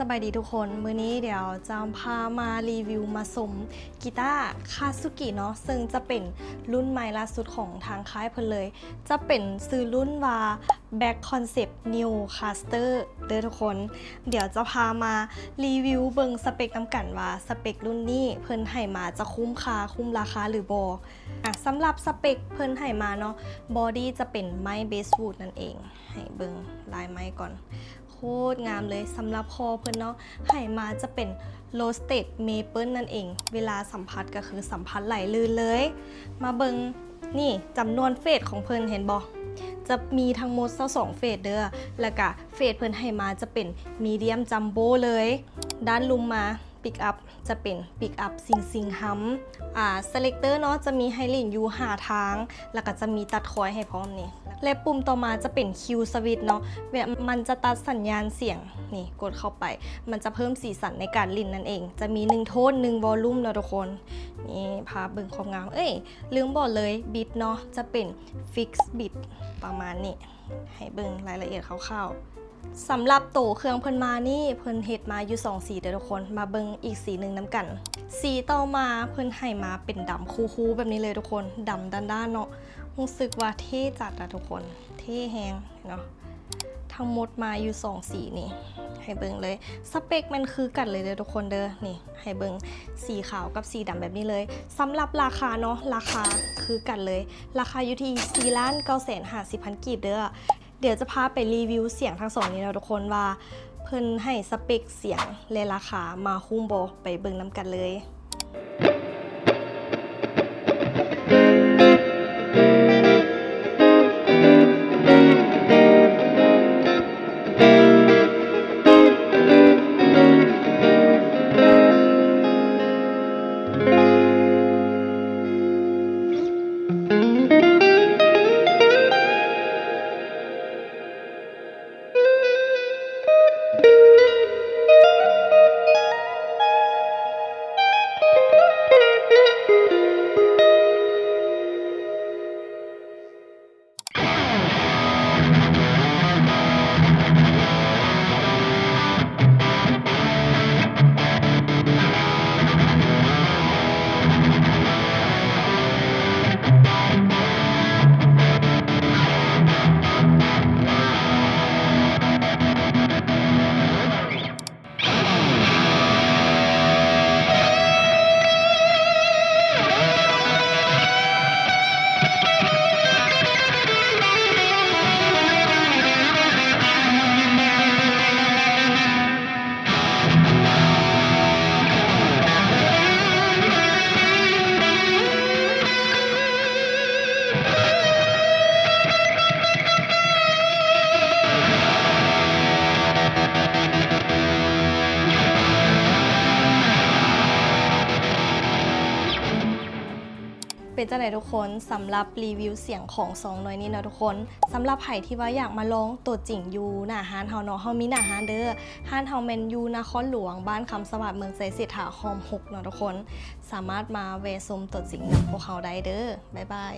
ສະບາຍດີທຸກຄົນ, ມື້ນີ້ດຽວຈະພາມາຣີວິວມາຊົມກີຕາຄາຊູກິເນາະ, ເຊິ່ງຈະເປັນລຸ້ນໃໝ່ລ່າສຸດຂອງທາງຄ້າຍເພິ່ນເລີຍ, ຈະເປັນຊື່ລຸ້ນວ່າ Black Concept New Caster ເດີທຸກຄົນ. ດຽວຈະພາມາຣີວິວເບິ່ງສະເປັກນຳກັນວ່າ ສະເປັກລຸ້ນນີ້ເພິ່ນໃຫ້ມາຈະຄຸ້ມຄ່າ ຄຸ້ມລາຄາຫຼືບໍ່. ອ່ະ ສຳລັບສະເປັກເພິ່ນໃຫ້ມາເນາະ, ບອດີ້ຈະເປັນໄມ້ Basswood ນັ້ນເອງ. ໃຫ້ເບິ່ງລາຍໄມ້ກ່ອນ, ໂຄດງາມເລີຍ. ສຳລັບຄໍເພິ່ນເນາະ, ໃຫ້ມາຈະເປັນ Roasted Maple ນັ້ນເອງ. ເວລາສຳຜັດກໍຄືສຳຜັດໄຫຼລື່ນເລີຍ. ມາເບິ່ງນີ້, ຈຳນວນເຟດຂອງເພິ່ນເຫັນບໍ່? ຈະມີທັງໝົດຊາວສອງເຟດເດີ, ແລ້ວກະເຟດເພິ່ນໃຫ້ມາຈະເປັນ Medium Jumbo ເລີຍ. ດ້ານລຸ່ມມາ Pick Up ຈະເປັນ Pick Up Sing Sing Hum ອ່າ Selector ເນາະ, ຈະມີໃຫ້ຫຼິ້ນຢູ່ຫ້າທາງ, ແລ້ວກໍຈະມີຕັດຄອຍໃຫ້ພ້ອມນີ້. ແລະ ປຸ່ມຕໍ່ມາຈະເປັນ Kill Switch ເນາະ, ແບບມັນຈະຕັດສັນຍານສຽງ. ນີ້ ກົດເຂົ້າໄປ, ມັນຈະເພີ່ມສີສັນໃນການຫຼິ້ນນັ້ນເອງ. ຈະມີໜຶ່ງໂທນ ໜຶ່ງ Volume ເນາະທຸກຄົນ. ນີ້ ພາເບິ່ງຄວາມງາມ. ເອີຍ ລືມບອກເລີຍ, Bit ເນາະ ຈະເປັນ Fix Bit ປະມານນີ້. ໃຫ້ເບິ່ງລາຍລະອຽດຄ່າວໆ. ສຳລັບໂຕເຄື່ອງເພິ່ນມານີ້ ເພິ່ນເຮັດມາຢູ່ສອງສີເດີທຸກຄົນ. ມາເບິ່ງອີກສີໜຶ່ງນຳກັນ. ສີຕໍ່ມາເພິ່ນໃຫ້ມາເປັນດຳຄູໆແບບນີ້ເລີຍທຸກຄົນ, ດຳດ້ານໆເນາະ. ຮູ້ສຶກວ່າເທ່ຈັດນະທຸກຄົນ, ເທ່ແຮງເນາະ. ທັງໝົດມາຢູ່ສອງສີນີ້, ໃຫ້ເບິ່ງເລີຍ. ສະເປັກແມ່ນຄືກັນເລີຍເດີທຸກຄົນເດີ. ນີ້ ໃຫ້ເບິ່ງສີຂາວກັບສີດຳແບບນີ້ເລີຍ. ສຳລັບລາຄາເນາະ, ລາຄາຄືກັນເລີຍ, ລາຄາຢູ່ທີ່ສີ່ລ້ານເກົ້າແສນຫ້າສິບພັນກີບເດີ. ດຽວຈະພາໄປຣີວິວສຽງທັງສອງນີ້ເນາະທຸກຄົນ, ວ່າເພິ່ນໃຫ້ສະເປັກສຽງ ແລະ ລາຄາມາຄຸ້ມບໍ່, ໄປເບິ່ງນຳກັນເລີຍ. ເປັນຈັ່ງໃດທຸກຄົນ ສຳລັບຣີວິວສຽງຂອງສອງໜ່ວຍນີ້ເນາະທຸກຄົນ. ສຳລັບໃຜທີ່ວ່າຢາກມາລອງຕົວຈິງຢູ່ໜ້າຮ້ານເຮົາເນາະ, ເຮົາມີໜ້າຮ້ານເດີ. ຮ້ານເຮົາແມ່ນຢູ່ນະຄອນຫຼວງ ບ້ານຄຳສະຫວາດ ເມືອງໄຊເສດຖາ ຮ່ອມຫົກເນາະທຸກຄົນ. ສາມາດມາແວ່ຊົມຕົວຈິງນຳພວກເຮົາໄດ້ເດີ. ບາຍບາຍ.